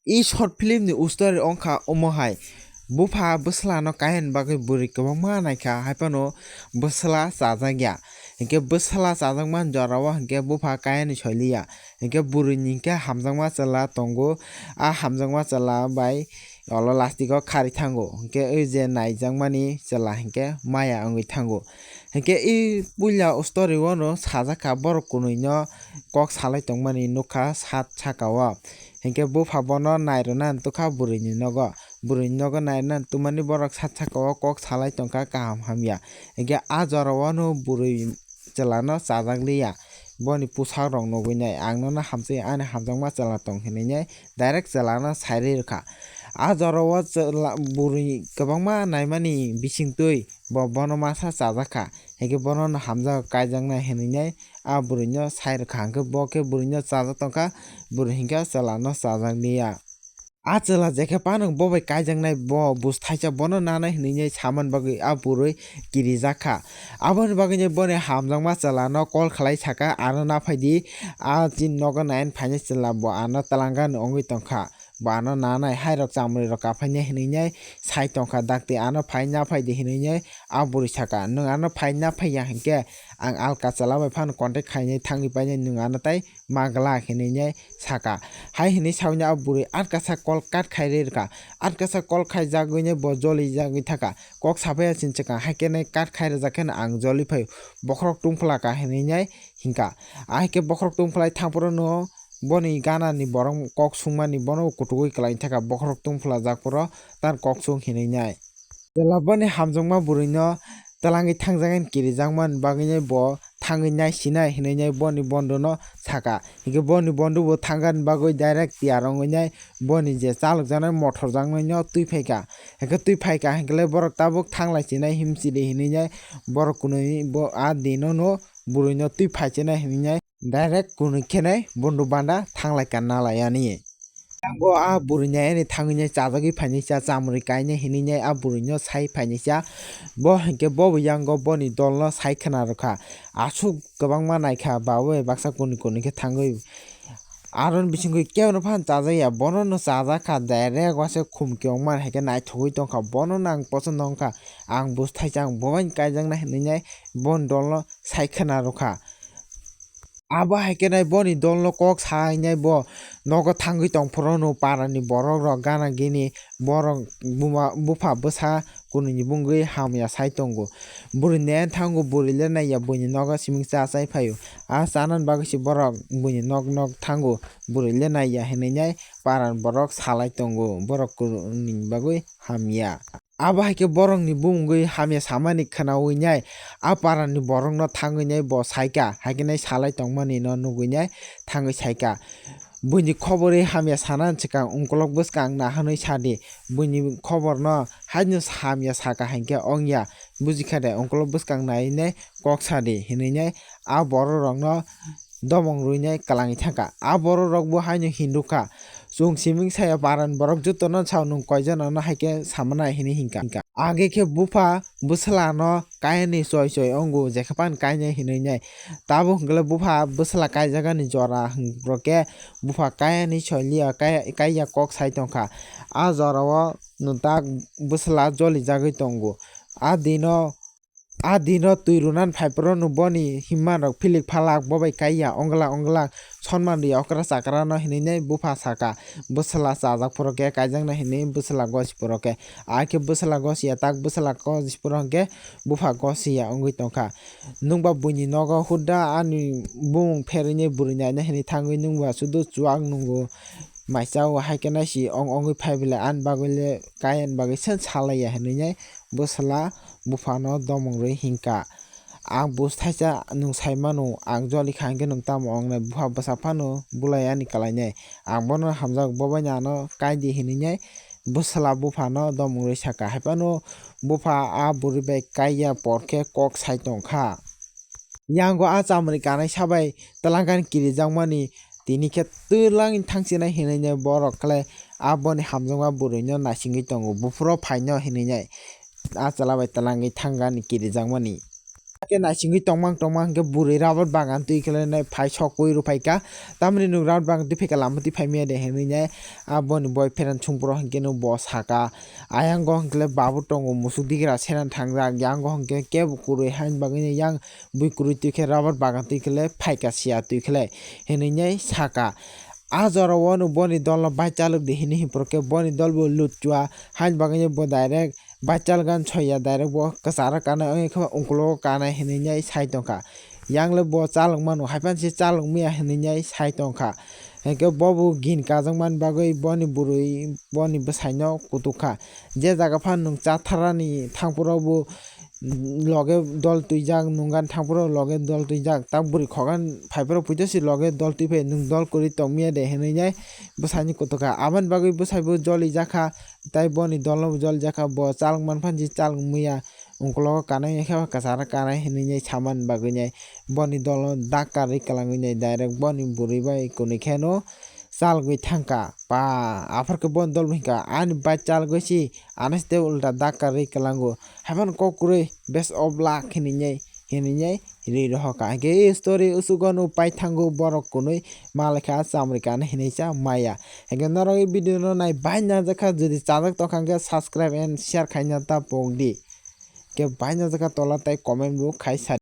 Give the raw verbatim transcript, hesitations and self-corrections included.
I short film ni story wngkha omo hai. Bupha bwsla no kaiya ni bagwi bwrwi kwbangma naikha, haiphano bwsla chajakya. Hinkhe bwsla chajakma jorao hinkhe bupha kaiya ni soiliya. Hinkhe bwrwi ni hinkhe hamjakma chwla tongo. A hamjakma chwla bai olo lastik o kharwi thango. Hinkhe o je naijakmani chwla hinkhe maya wngwi thango. Hinkhe i puila story o no sajak kha, borok kwnwi no kok salai tongmani nukha sat saka o. Hinkhe bupha bono nairwna nukha bwrwi ni nogo. Bwrwi ni nogo nairwna nukmani borok sat saka o kok salai tongkha kaham hamya. Hinkhe a jora o no bwrwi chwla no chajak liya. Boni pusak rok nugwi nai, "Ang nono hamsai, ani hamjakma chwla tong," hinwi nai direct chwla no sai rwi rwkha. A jora o chwla bwrwi kwbangma naimani bisingtwi bo bono masa chajak kha. Hinkhe bono no hamjak kaijaknai hinwi nai a bwrwi no sai rwkha. Hinkhe bo khe bwrwi no chajak tongkha, bwrwi hinkhe chwla no chajak liya. A chwla jekhe phano bo bai kaijaknai, bo bus thaisa bono nanai hinwi nai saman bagwi a bwrwi kirijak kha. Aboni bagwi nai boni hamjakma chwla no call khlai saka, "Ano naphai di, a chini nogo naina phainai chwla bo ano twlangani wngwi tongkha." Bo ano nanai, hairok chamwrwirok kaphainai hinwi nai sai tongkha, dakti ano phai naphai di hinwi nai a bwrwi saka. "Nwng ano phai naphai ya hinkhe ang alka chwla bai phano contact khainai thangwi painai, nwng ano tai ma glak," hinwi nai saka. Hai hinwi saui nai a bwrwi atkasa call cut khai rwi rwkha. Atkasa call khaijagwi nai bo joli jagwi thaka. Kok saphai ya chini chwkang, hai khe nai cut khai rwjak khe ang joli phai, bokhorok tungphla ka hinwi nai hinkha. Ahai khe bokhorok tungphlai thang phuru no boni gana ni borok kok sungmani bono kutukwi kwlai thaka, bokhorok tungphlajak phuru tan kok sung hinwi nai. Chwla boni hamjakma bwrwi no twlangwi thangjaknai kirijakmani bagwi nai bo thangwi nai sinai hinwi nai boni bondo no saka. Hinkhe boni bondo bo thangani bagwi direct tiyar wngwi nai boni je chalokjaknai mothor jaknai no twi phaikha. Hinkhe twi phaikha hinkhe le borok tabuk thanglai sinai himchili hinwi nai borok kwnwi bo a dino no bwrwi no twi phai sinai hinwi nai direct kwnwi khe nai bondo banda thanglai ka nalai yani. Yango a bwrwi nai ani thangwi nai chajagwi phainai cha, chamrwi kainai hinwi nai a bwrwi no sai phainai cha. Bo hinkhe bo bo yango boni dol no sai khna rwkha. Aswk kwbangma naikha, ba bai baksa kwnwi kwnwi khe thangwi. Aron bisingwi kebo no phan chajakya, bono no chajak kha, direct waisa khum kiong man hai khe naithogwi tongkha, bono no ang pochond wngkha, ang bus thaisa ang bo bai kaijaknai hinwi nai boni dol no sai khna rwkha. Abo hai khe nai boni dol no kok sai nai bo nogo thangwi tong phuru no para ni borok rok gana gini borok buma bupha bwsa kwnwi ni bungwi hamya sai tongo. Bwrwi nai thango, bwrwi le naiya, buini nogo siming cha chai phaio. A chanani bagwi se borok buini nok nok thango, bwrwi le naiya hinwi nai para ni borok salai tongo, borok kwnwi ni bagwi hamya. Abo hai khe borok ni bumungwi hamya samani khwnawi nai a para ni borok no thangwi nai bo saikha, hai khe nai salai tongmani no nugwi nai thangwi saikha. Buini khobor wi hamya sana swkang ungkolok bwskang na hwnwi sadi. Buini khobor no haino hamya saka hinkhe ongya. Bujikha de, ungkolok bwskang nai nai kok sadi hinwi nai a borok rok no domong rwi nai kwlangwi thangkha. A borok rok bo haino hindukha. Chwng siming saya paran borok joto no sao nwng koi jana no hai khe samanai hinwi hinkha. Age khe bupha bwsla no kainwi choi choi wngo, jekhe pan kainwi hinwi nai. Tabuk hwnkhe le bupha bwsla kaijagani jora hwnkhe bupha kainwi choi liya, kai-, kaiya kok sai tongkha. A jora o nwtak bwsla joli jagwi tongo. A dino, a dino twi runan phai phuru no boni himman rok philik phalak, bo bai kaiya ongla ongla sonman rwi okra chakra no hinwi nai bupha saka. Bwsla chajak phuru khe kaijaknai hinwi bwsla gosi phuru khe. Akhe bwsla gosi ya, tak bwsla gosi phuru hwnkhe bupha gosi ya wngwi tongkha. Nwngba buini nogo hurda ani bumung pherwi nai bwrwi naina hinwi thangwi nwngba sudu chuak nungo maisa o, hai khe nai si ong ongwi phai bwle ani bagwi le kaiya ni bagwi se salai ya hinwi nai bwsla bupha no domong rwi hinkha. Ang bus thaisa nwng sai mano, ang joli kha hinkhe nwng tamo wngnai? Bupha bwsa phano bulai ani kwlainai. Ang bono hamjak, bo bai no ano kai di hinwi nai bwsla bupha no domong rwi saka. Hai phano bupha a bwrwi bai kaiya por khe kok sai tongkha. Yango a chamrwi kanai sabai twlangani kirijakmani tini khe twlangni thangchinai hinwi nai borok khlai aboni hamjakma bwrwi no naisingwi tongo, buphuru phaino hinwi nai a chwla bai twlangwi thangani kirijakmani. Khe naisingwi tongmang tongmang hwnkhe bwrwi rabar bagan twi khlai nai phai sok kwi rw phaikha. Tamni nwng rabar bagan twi phaikha lama twi phaimaya de hinwi nai aboni boyfriend chungpro hwnkhe no bo saka. Ayang go hwnkhe babu tongo musuk digra senan thangjak, yang go hwnkhe kebo kwrwi hain bagwi yang bui kwrwi twi khe rabar bagan twi khlai phaikha siya twi khlai hinwi nai saka. A jora o no boni dol no bai chalok di hinwi himphuru khe boni dol bo lutchua hain bagwi bo direct bai chalgan soya direct bo kwcharo kanai wngkhe unkologo kanai hinwi nai sai tongkha. Yang le bo chalok mano haiphano se chalok maya hinwi nai sai tongkha. Hinkhe bo bo gin kajak mani bagwi boni bwrwi boni bwsai no kutuk kha. Je jaga phano nwng chatharani thangphuru bo loge dol twijak, nungani thangphuru loge dol twijak, ta bwrwi khogan phaiphuru puito si loge dol twiphai nwng dol kwrwi tongmaya de hinwi nai bwsaini kutuk kha. Aboni bagwi bwsai bo jolijakha, tai boni dolno bo jolijakha, bo chalok manphani chalok maya, unkologo kanai khe kwcharo kanai hinwi nai samani bagwi nai boni dolno dakka rwi kwlangwi nai direct boni bwrwi bai kwnwi kheno chalgwi thangkha. Pa, aphar khe boni dol bo hinkha, ani bai chalgwi si, ano se tei ulta dakka rwi kwlango. Haiphano kok kwrwi best of luck hinwi nai, hinwi nai rwi rohor kha. Hinkhe e story usugo no paithango borok kwnwi malai kha chamrwi kha hinwi cha maya. Hinkhe norok e video no nai bai najakha, jodi chajak tongkha hinkhe subscribe and share khaina ta pokdi. Hinkhe bai najakha tola tai comment bo khai sa.